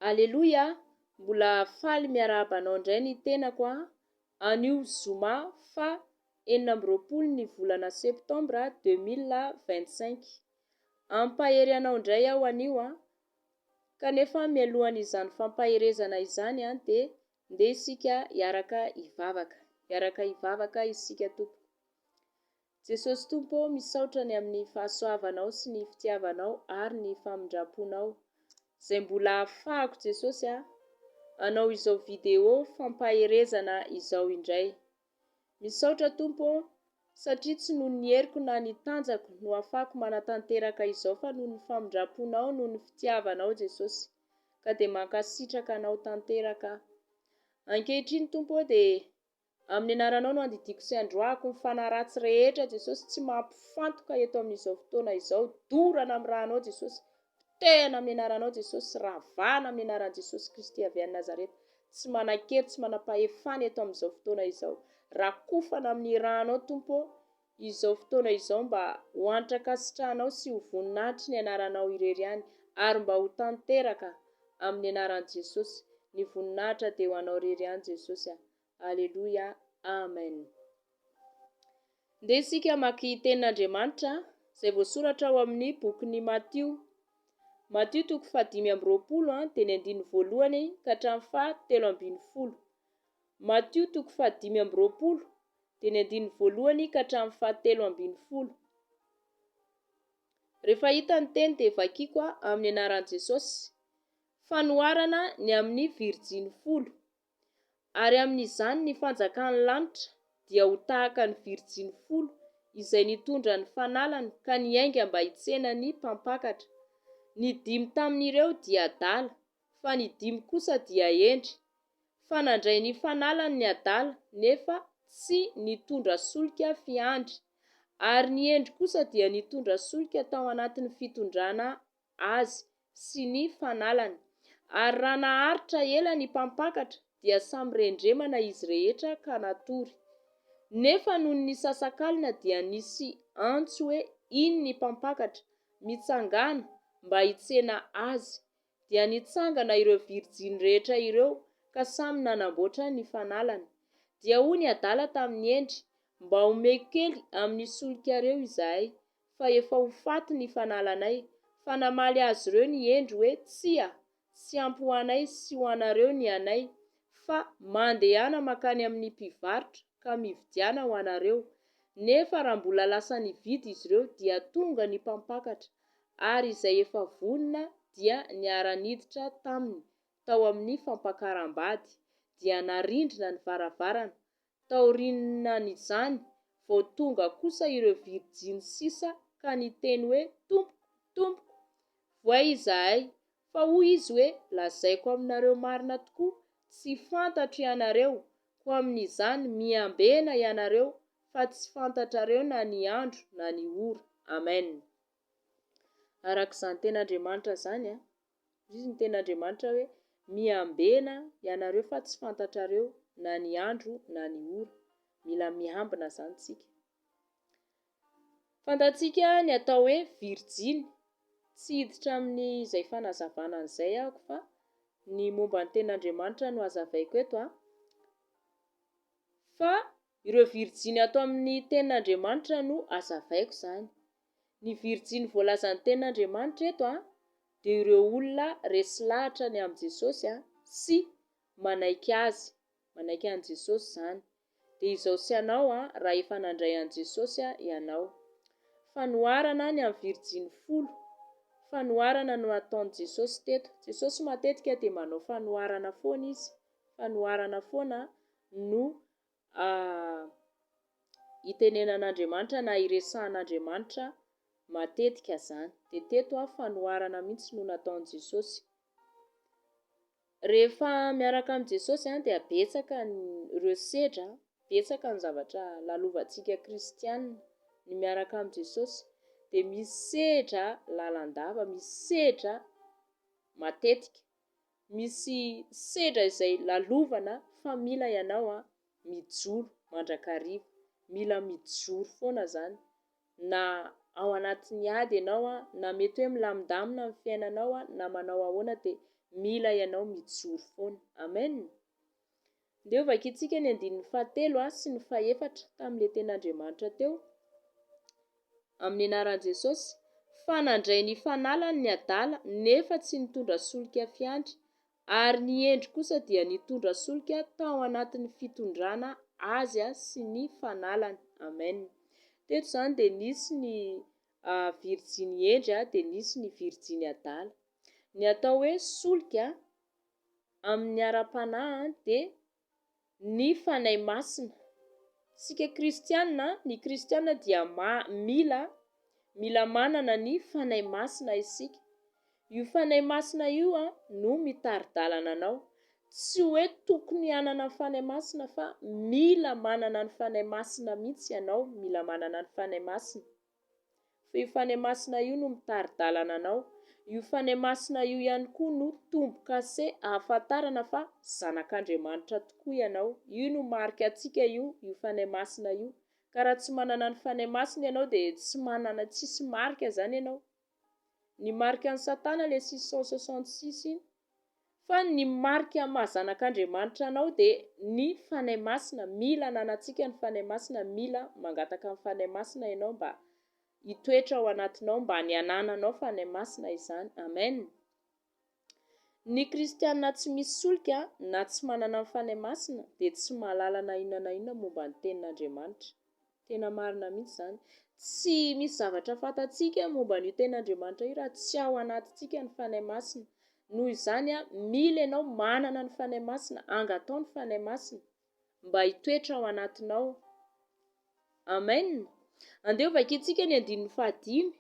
Aleloia! Mbola faly miarahaba anao indray ny tenako an, anio zoma faha 26 ny volana septambra 2025. Hampahery anao indray aho anio an, kanefa mialohan'izany fampaherezana izany an dia ndeha isika hiaraka hivavaka. Hiaraka hivavaka isika tompoko. Jesosy Tompo ô misaotra ny amin'ny fahasoavanao sy ny fitiavanao ary ny famindramponao zay mbola ahafahako Jesosy a hanao izao video fampaherezana izao indray. Misaotra Tompo ô satria tsy noho ny heriko na ny tanjako no ahafahako manatanteraka izao fa noho ny famindramponao noho ny fitiavanao Jesosy ka dia mankasitraka anao tanteraka aho. Ankehitriny Tompo ô dia Amin'ny anaranao no andidiako sy androahako ny fanahy ratsy rehetra Jesosy tsy mampifantoka eto amin'izao fotoana izao dorana amin'ny ranao Jesosy potehana amin'ny anaranao Jesosy ravana amin'ny anaran'i Jesosy Kristy avy any Nazareta tsy manan-kery tsy manam-pahefana eto amin'izao fotoana izao rakofana amin'ny ranao Tompo ô izao fotoana izao mba ho antra-kasitrahanao sy ho voninahitry ny anaranao irery ihany ary mba ho tanteraka amin'ny anaran'i Jesosy ny voninahitra dia ho anao irery ihany Jesosy a Aleloia Amen Ndeha isika hamaky tenin'Andriamanitra izay voasoratra ao amin'ny bokin'i Matio Matio toko faha-25 dia ny andininy voalohany ka hatramin'ny faha-13 Matio toko faha-25 dia ny andininy voalohany ka hatramin'ny faha-13. Rehefa hita ny teny dia vakiko amin'ny anaran'i Jesosy. Fanoharana ny amin'ny virjiny folo. Ary amin'izany ny fanjakan'ny lanitra dia ho tahaka ny virjiny folo izay nitondra ny fanalany ka niainga mba hitsena ny mpampakatra. Ny dimy tamin'ireo dia adala, fa ny dimy kosa dia hendry. Fa nandray ny fanalany ny adala, nefa tsy nitondra solika fiandry. Ary ny hendry kosa dia nitondra solika tao anatin'ny fitondrana azy sy ny fanalany. Ary raha naharitra ela ny mpampakatra, dia samy rendremana izy rehetra ka natory. Nefa nony nisasakalina dia nisy antso hoe, Iny ny mpampakatra, mitsangàna mba hitsena azy. Dia nitsangana ireo virjiny rehetra ireo ka samy nanamboatra ny fanalany. Dia hoy ny adala tamin'ny hendry, Mba omeo kely amin'ny solikareo izahay, fa efa ho faty ny fanalanay. Fa namaly azy ireo ny hendry hoe, Tsia, tsy ampy ho anay sy ho anareo ny anay, fa mandehana mankany amin'ny mpivarotra ka mividiana ho anareo. Nefa raha mbola lasa nividy izy ireo, dia tonga ny mpampakatra, ary izay efa vonona dia niara-niditra taminy tao amin'ny fampakaram-bady, dia narindrina ny varavarana. Taorianan'izany vao tonga kosa ireo virjiny sisa ka niteny hoe, Tompoko, Tompoko, voay izahay. Fa hoy izy hoe, Lazaiko aminareo marina tokoa, tsy fantatro ianareo, koa amin'izany miambena ianareo, fa tsy fantatrareo na ny andro na ny ora. Amen. Araka izany tenin'Andriamanitra izany, izy ny tenin'Andriamanitra hoe, Miambena ianareo fa tsy fantatrareo na ny andro na ny ora. Mila miambina izany tsika. Fantatsika ny atao hoe virjiny. Tsy hiditra amin'izay fanazavana an'izay aho fa ny momba ny tenin'Andriamanitra no hazavaiko eto an. Fa ireo virjiny ato amin'ny tenin'Andriamanitra no hazavaiko izany. Ny virjiny voalazan'ny tenin'Andriamanitra eto an, dia ireo olona resy lahatra ny amin'i Jesosy an, sy manaiky Azy, manaiky an'i Jesosy izany. Dia izao sy anao an, raha efa nandray an'i Jesosy ianao. Fanoharana ny amin'ny virjiny folo. Fanoharana no nataon'i Jesosy teto. Jesosy matetika dia manao fanoharana foana Izy. Fanoharana foana no itenenan'Andriamanitra na iresahan'Andriamanitra matetika izany. Dia teto fanoharana mihitsy no nataon'i Jesosy. Rehefa miaraka amin'i Jesosy dia betsaka ireo sedra, betsaka ny zavatra lalovantsika kristiana. Ny miaraka amin'i Jesosy dia misy sedra lalandava, misy sedra matetika. Misy sedra izay lalovana fa mila ianao mijoro mandrakariva. Mila mijoro foana izany na. ao anatin'ny ady ianao na mety hoe milamindamina ny fiainanao na manao ahoana dia mila ianao mijoro foana. Amen. Ndeha ho vakintsika ny andininy fahatelo sy ny fahefatra tamin'ilay tenin'Andriamanitra teo. Amin'ny anaran'i Jesosy, fa nandray ny fanalany ny adala nefa tsy nitondra solika fiandry, ary ny hendry kosa dia nitondra solika tao anatin'ny fitondrana azy sy ny fanalany. Amen. Teto izany dia nisy ny virjiny hendry dia nisy ny virjiny adala. Ny atao hoe solika amin'ny ara-panahy dia ny Fanahy Masina. Isika kristiana, ny kristiana dia mila mila manana ny Fanahy Masina isika. Io Fanahy Masina io no mitari-dalana anao. Tsy hoe tokony hanana ny Fanahy Masina fa mila manana ny Fanahy Masina mihitsy ianao, mila manana ny Fanahy Masina. Fa io Fanahy Masina io no mitari-dalana anao. Io Fanahy Masina io ihany koa no tombo-kase ahafantarana fa zanak'Andriamanitra tokoa ianao. Io no marika antsika io, io Fanahy Masina io. Ka raha tsy manana ny Fanahy Masina ianao dia tsy manana, tsisy marika izany ianao. Ny marika an'i Satana ilay 666 iny. Fa ny marika maha zanak'Andriamanitra anao dia ny Fanahy Masina, mila ananantsika ny Fanahy Masina, mila mangataka ny Fanahy Masina ianao mba hitoetra ao anatinao, mba ny hanananao Fanahy Masina izany. Amen. Ny kristiana tsy misy solika na tsy manana ny Fanahy Masina dia tsy mahalala na inona na inona momba ny Tenin'Andriamanitra. Tena marina mihitsy izany. Tsy misy zavatra fantatsika momba an'io Tenin'Andriamanitra io raha tsy ao anatintsika ny Fanahy Masina. Noho izany, mila ianao manana ny Fanahy Masina, angatao ny Fanahy Masina mba hitoetra ao anatinao. Amen. Andeha ho vakintsika ny andininy fahadimy.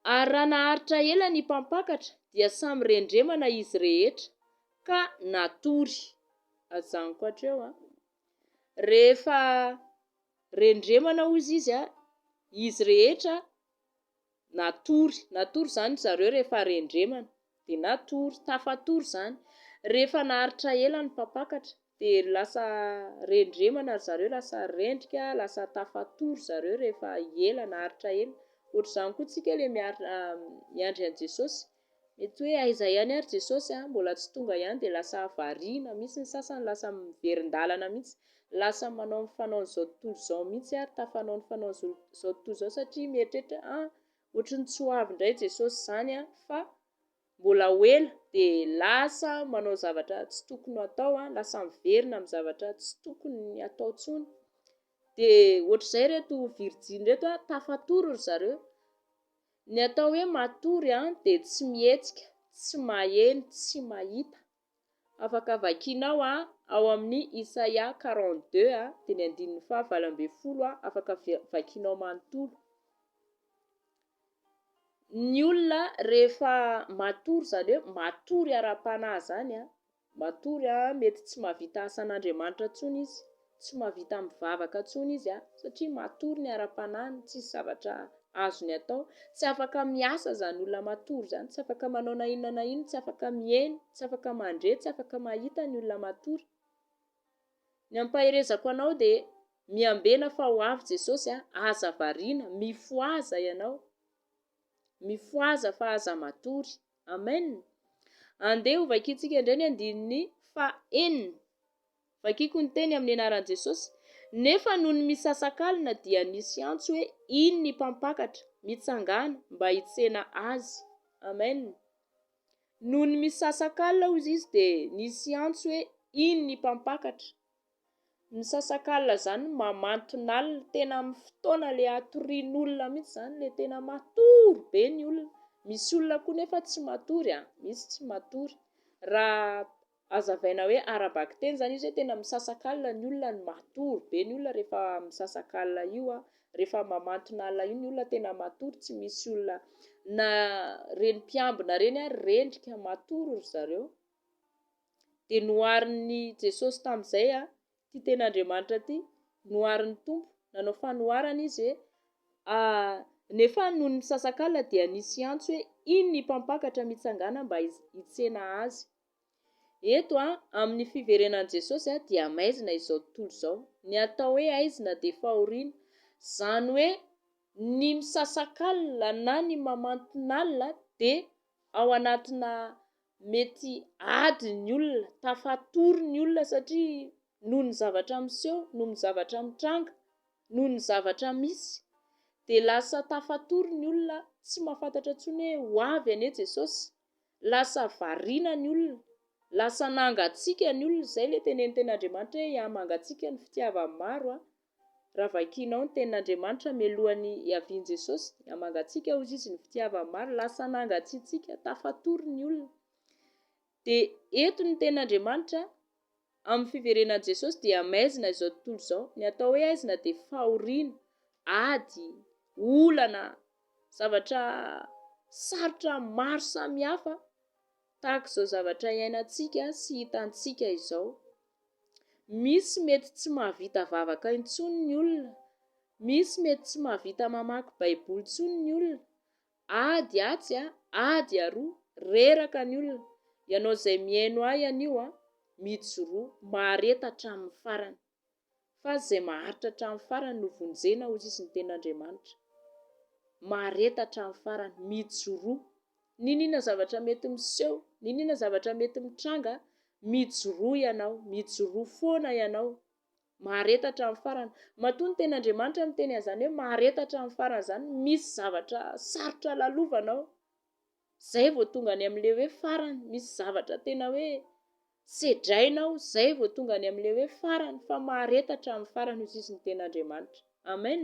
Ary raha naharitra ela ny mpampakatra dia samy rendremana izy rehetra ka natory. Ajanoko hatreo an. Rehefa rendremana hozy izy an, izy rehetra natory. Natory izany ry zareo rehefa rendremana. Dia natory, tafatory izany. Rehefa naharitra ela ny mpampakatra dia lasa rendremana ry zareo, lasa rendrika, lasa tafatory zareo rehefa ela, naharitra ela. Ohatr'izany koa tsika ilay miandry an'i Jesosy. Mety hoe aiza ihany ary Jesosy a, mbola tsy tonga ihany dia lasa variana, misy ny sasany lasa miverin-dalana mihitsy, lasa manao ny fanaon'izao tontolo izao mihitsy ary tafanao ny fanaon'izao tontolo izao satria mieritreritra ah, ohatry ny tsy ho avy indray Jesosy izany a, fa mbola ho ela dia lasa manao zavatra tsy tokony ho atao, lasa miverina amin'ny zavatra tsy tokony atao intsony. Dia ohatr'izay ireto virjiny ireto, tafatory ry zareo. Ny atao hoe matory dia tsy mihetsika, tsy maheno, tsy mahita. Afaka vakianao ao amin'ny Isaia 42 dia ny andininy faha 18 afaka vakianao manontolo. Ny olona rehefa matory izany hoe matory ara-panahy izany matory mety tsy mahavita asan'Andriamanitra intsony izy, tsy mahavita mivavaka intsony izy satria matory ny ara-panahiny, tsisy zavatra azony atao, tsy afaka miasa izany olona matory izany, tsy afaka manao na inona na inona, tsy afaka mihaino, tsy afaka mandre, tsy afaka mahita ny olona matory. Ny ampaherezako anao dia miambena fa ho avy Jesosy a, aza variana, mifohaza ianao, mifohaza fa aza matory. Amen. Andeha ho vakintsika indray ny andininy faha enina. Vakiko ny teny amin'ny anaran'i Jesosy, Nefa nony misasakalina dia nisy antso hoe iny ny mpampakatra, mitsangàna mba hitsena azy. Amen. Nony misasakalina hozy izy dia nisy antso hoe iny ny mpampakatra. Misasakalina zany mamanton'alina, tena amin'ny fotoana le hatorian'olona mihitsy zany le tena matory be ny olona. Misy olona koa nefa tsy matory an, misy tsy matory. Raha Hazavaina hoe ara-bakiteny izany izy hoe tena misasakalina ny olona no matory be ny olona rehefa misasakalina io an, rehefa mamantona alina io ny olona tena matory tsy misy olona na reny mpiambina reny ary rendrika matory ry zareo. Dia noharin'i Jesosy tamin'izay an, ity tenin'Andriamanitra ity, noharin'ny Tompo, nanao fanoharana izy hoe nefa nony misasakalina dia nisy antso hoe iny ny mpampakatra mitsangàna mba hitsena azy. Eto, amin'ny fiverenan'i Jesosy dia maizina izao tontolo izao. Ny atao hoe aizina dia fahoriana. Izany hoe. Ny misasakalina na ny mamantonalina dia ao anatina mety ady ny olona, tafatory ny olona satria noho ny zavatra miseho, noho ny zavatra mitranga, noho ny zavatra misy dia lasa tafatory ny olona, tsy mahafantatra intsony hoe ho avy anie Jesosy, lasa variana ny olona, lasa nangatsiaka ny olona, izay ilay tenenin'ny tenin'Andriamanitra hoe hihamangatsiaka ny fitiavan'ny maro an, raha vakianao ny tenin'Andriamanitra mialohan'ny hiavian'i Jesosy, hihamangatsiaka hozy izy ny fitiavan'ny maro, lasa nangatsiatsiaka, tafatory ny olona. Dia eto ny tenin'Andriamanitra amin'ny fiverenan'i Jesosy dia maizina izao tontolo izao. Ny atao hoe aizina dia fahoriana, ady, olana, zavatra sarotra maro samihafa tahaka izao zavatra iainantsika sy hitantsika izao. Misy mety tsy mahavita vavaka intsony ny olona, misy mety tsy mahavita mamaky baiboly intsony ny olona, ady atsy a, ady aroa, reraka ny olona. Ianao izay mihaino ahy anio a, mijoroa, mahareta hatramin'ny farany. Fa izay maharitra hatramin'ny farany no vonjena hozy izy ny tenin'Andriamanitra. Mahareta hatramin'ny farany, mijoroa. N'inon'inona zavatra mety miseho, n'inon'inona zavatra mety mitranga, mijoroa ianao, mijoroa foana ianao. Mahareta hatramin'ny farany. Matoa ny tenin'Andriamanitra miteny an'izany hoe mahareta hatramin'ny farany izany, misy zavatra sarotra lalovana ao. Izay vao tonga any amin'ilay hoe farany. Misy zavatra tena hoe sedraina ao, izay vao tonga any amin'ilay hoe farany. Fa mahareta hatramin'ny farany hoy izy ny tenin'Andriamanitra. Amen.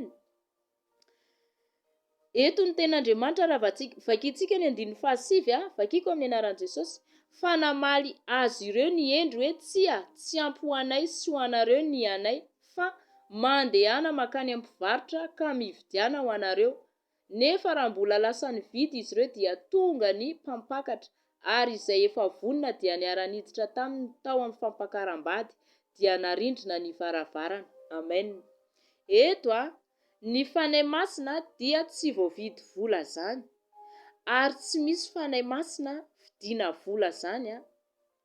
Eto ny tenin'Andriamanitra raha vakintsika ny andininy fahasivy, vakiko amin'ny anaran'i Jesosy, fa namaly azy ireo ny hendry hoe, Tsia, tsy ampy ho anay sy ho anareo ny anay, fa mandehana mankany amin'ny mpivarotra ka mividiana ho anareo. Nefa raha mbola lasa nividy izy ireo dia tonga ny mpampakatra, ary izay efa vonona dia niara-niditra taminy tao amin'ny fampakaram-bady, dia narindrina ny varavarana. Amen. Eto a, ny Fanahy Masina dia tsy voavidy vola zany, ary tsy misy Fanahy Masina vidiana vola zany a,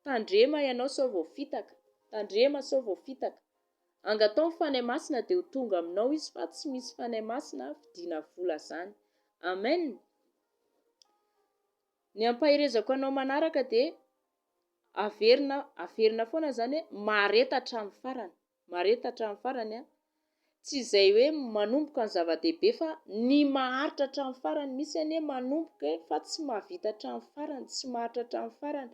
tandrema ianao sao voafitaka, tandrema sao voafitaka, angatao ny Fanahy Masina dia ho tonga aminao izy fa tsy misy Fanahy Masina vidiana vola zany. Amen. Ny ampaherezako anao manaraka dia averina, averina foana zany hoe mahareta hatramin'ny farany. Mahareta hatramin'ny farany an! Tsy izay hoe manomboka ny zava-dehibe fa ny maharitra hatramin'ny farany. Misy anie manomboka e, fa tsy mahavita hatramin'ny farany, tsy maharitra hatramin'ny farany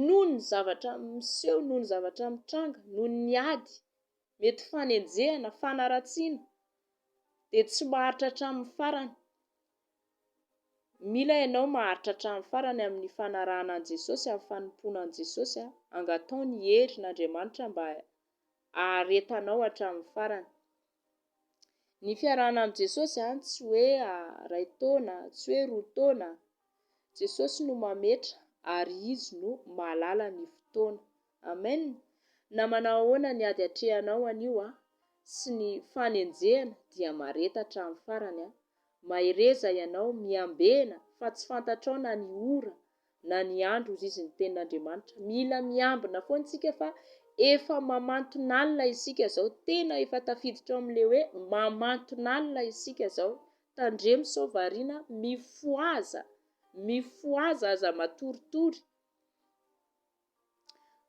noho ny zavatra miseho, noho ny zavatra mitranga, noho ny ady, mety fanenjehana, fanaratsiana, dia tsy maharitra hatramin'ny farany. Mila ianao maharitra hatramin'ny farany amin'ny fanarahana an'i Jesosy, amin'ny fanompoana an'i Jesosy. Angataho ny herin'Andriamanitra mba haharetanao hatramin'ny farany. Ny fiarahana amin'i Jesosy tsy hoe iray taona, tsy hoe roa taona. Jesosy no mametra ary Izy no mahalala ny fotoana. Amen! Na manao ahoana ny ady atrehanao anio sy ny fanenjehana dia mahareta hatramin'ny farany. Mahereza ianao, miambena, fa tsy fantatrao na ny ora na ny andro, hozy izy ny tenin'Andriamanitra. Mila miambina foana isika fa efa mamanton'alina isika izao, tena efa tafiditra ao amin'ilay hoe mamanton'alina isika izao. Tandremo sao variana, mifohaza, mifohaza aza matoritory.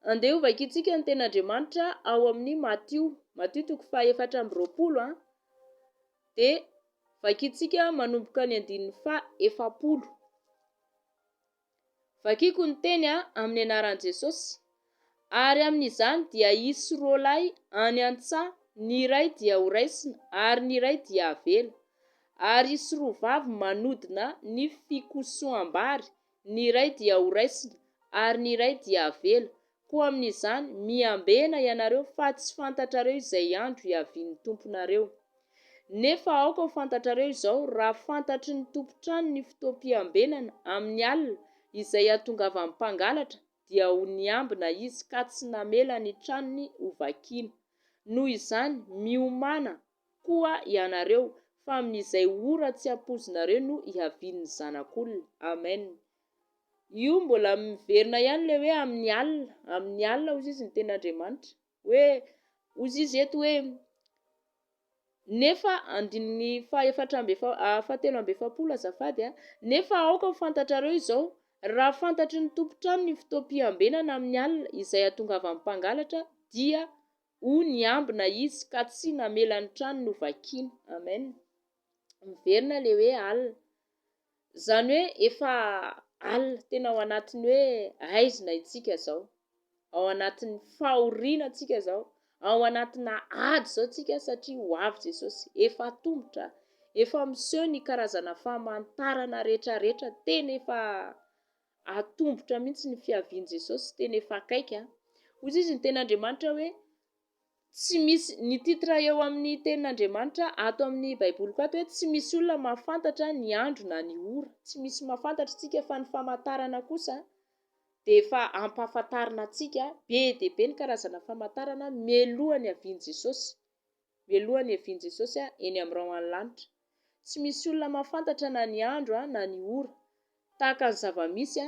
Andeha ho vakintsika ny tenin'Andriamanitra ao amin'ny Matio, Matio toko faha-24 an, dia vakintsika manomboka ny andininy faha-40. Vakiko ny teny amin'ny anaran'i Jesosy. Ary amin'izany dia hisy roalahy any an-tsaha, ny iray dia horaisina ary ny iray dia havela. Ary hisy roa vavy manodina ny fikosoham-bary, ny iray dia horaisina, ary ny iray dia havela, koa amin'izany, miambena ianareo, fa tsy fantatrareo izay andro hiavian'ny Tomponareo. Nefa aoka ho fantatrareo izao, raha fantatry ny tompon-trano ny fotoam-piambenana amin'ny alina izay hahatongavan'ny mpangalatra, dia ho niambina izy ka tsy namela ny tranony hovakiana. Noho izany, miomàna koa ianareo, fa amin'izay ora tsy ampoizinareo no hiavian'ny Zanak'olona. Amen. Io mbola miverina ihany ilay hoe amin'ny alina, amin'ny alina hozy izy ny tenin'Andriamanitra. Hoe, hozy izy eto hoe, Nefa, andininy fahefatra amby efa, fahatelo amby efapolo azafady a, nefa aoka ho fantatrareo izao, raha fantatry ny tompon-trano ny fotoam-piambenana amin'ny alina izay hahatongavan'ny mpangalatra, dia ho niambina izy ka tsy namela ny tranony ho vakiana. Amen. Miverina ilay hoe alina. Izany hoe efa alina, tena ao anatin'ny hoe haizina isika izao, ao anatin'ny fahoriana isika izao, ao anatina ady izao isika satria ho avy Jesosy, efa atomotra, efa miseho ny karazana famantarana rehetrarehetra, tena efa atombotra mihitsy ny fiavian'i Jesosy, tena efa akaiky. Hoy izy ny tenin'Andriamanitra hoe Tsy misy, ny titre eo amin'ny tenin'Andriamanitra ato amin'ny baiboliko ato hoe tsy misy olona mahafantatra ny andro na ny ora. Tsy misy mahafantatra isika fa ny famantarana kosa dia efa ampahafantarina antsika, be dia be ny karazana famantarana mialoha ny havian'i Jesosy, mialoha ny havian'i Jesosy eny amin'ny rahon'ny lanitra. Tsy misy olona mahafantatra na ny andro na ny ora. Tahaka ny zava-misy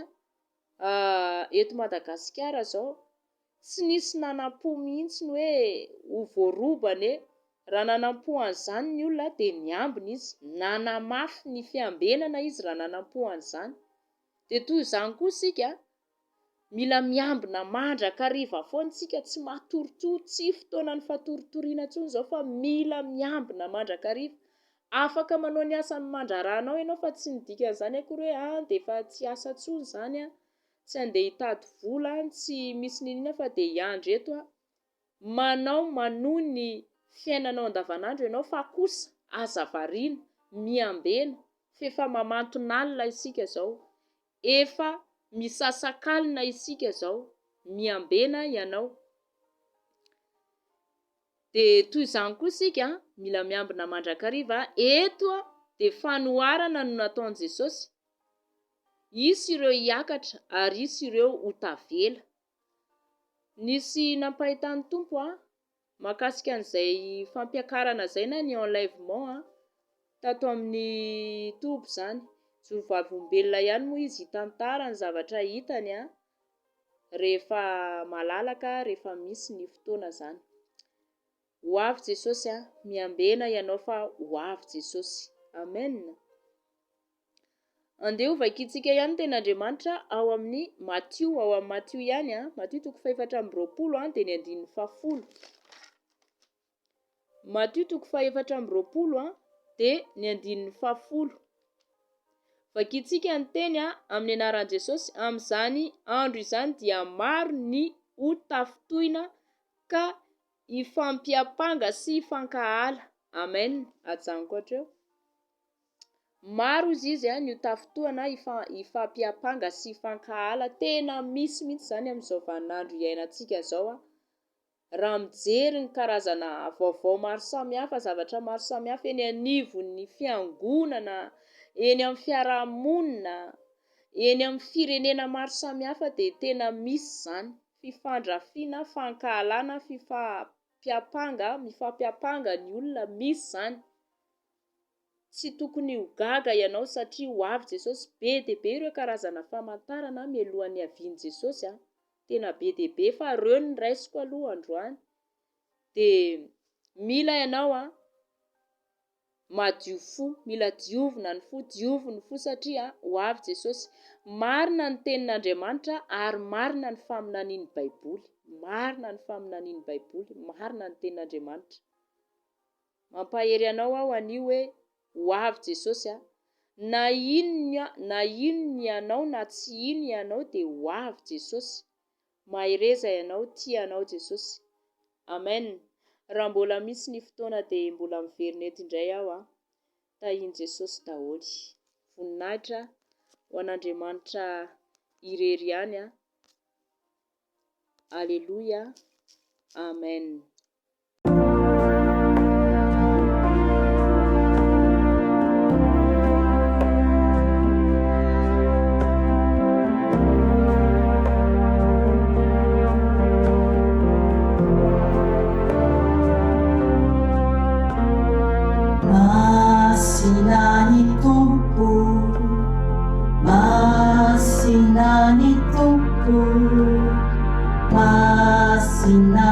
eto Madagasikara izao, Tsy nisy nanam-po mihitsy ny hoe ho voaroba anie. Raha nanam-po an'izany ny olona dia niambina izy. Nanamafy ny fiambenana izy raha nanam-po an'izany. Dia toy izany koa isika, mila miambina mandrakariva foana isika, tsy matoritory, tsy fotoanan'ny fatoritoriana intsony izao fa mila miambina mandrakariva. Afaka manao ny asan'ny mandraharahanao ianao fa tsy ny dikan'izany akory hoe ah dia efa tsy hiasa intsony izany aho. Tsy handeha hitady vola any, tsy misy n'inona fa dia hiandry eto aho. Manao manohy ny fiainanao andavanandro ianao fa kosa aza variana, miambena f'efa mamanton'alina isika izao, efa misasakalina isika izao, miambena ianao. Dia toy izany koa isika, mila miambina mandrakariva, eto dia fanoharana no nataon'i Jesosy, Hisy ireo hiakatra ary hisy ireo ho tavela. Nisy nampahitan'ny Tompo ahy mahakasika an'izay fampiakarana izay na ny enlèvement tato amin'ny toby izany. Mijoro vavolombelona ihany moa izy hitantara ny zavatra hitany rehefa malalaka, rehefa misy ny fotoana izany. Ho avy Jesosy a, miambena ianao fa ho avy Jesosy. Amen. Andeha ho vakintsika ihany ny tenin'Andriamanitra ao amin'ny Matio, ao amin'ny Matio ihany, Matio toko fahefatra amby roapolo dia ny andininy fahafolo. Matio toko fahefatra amby roapolo dia ny andininy fahafolo. Vakintsika ny teny amin'ny anaran'i Jesosy, amin'izany andro izany dia maro ny ho tafintohina ka hifampiampanga sy hifankahala. Amen. Ajanoko hatreo. Maro ozy izy ny ho tafintohana hifampiampanga sy hifankahala, tena misy mihitsy izany amin'izao vaninandro iainantsika izao raha mijery ny karazana vaovao maro samihafa, zavatra maro samihafa eny anivon'ny fiangonana, eny amin'ny fiarahamonina, eny amin'ny firenena maro samihafa dia tena misy izany fifandrafiana, fankahalana, fifampiampanga, mifampiampanga ny olona, misy izany. Tsy tokony ho gaga ianao satria ho avy Jesosy, be dia be ireo karazana famantarana mialohan'ny hiavian'i Jesosy an, tena be dia be fa ireo no raisiko aloha androany, dia mila ianao an madio fo, mila diovina ny fo, diovy ny fo satria ho avy Jesosy, marina ny tenin'Andriamanitra ary marina ny faminanian'ny baiboly, marina ny faminanian'ny baiboly, marina ny tenin'Andriamanitra. Mampahery anao aho anio hoe ho avy Jesosy a! Na inona na inona ianao na tsy hino ianao dia ho avy Jesosy. Mahereza ianao, tia anao Jesosy. Amen. Raha mbola misy ny fotoana dia mbola miverina eto indray aho a. Tahin'i Jesosy daholo. Voninahitra ho an'Andriamanitra irery ihany a. Aleloia. Amen. Masina ny Tompo, Masina ny Tompo, Masina.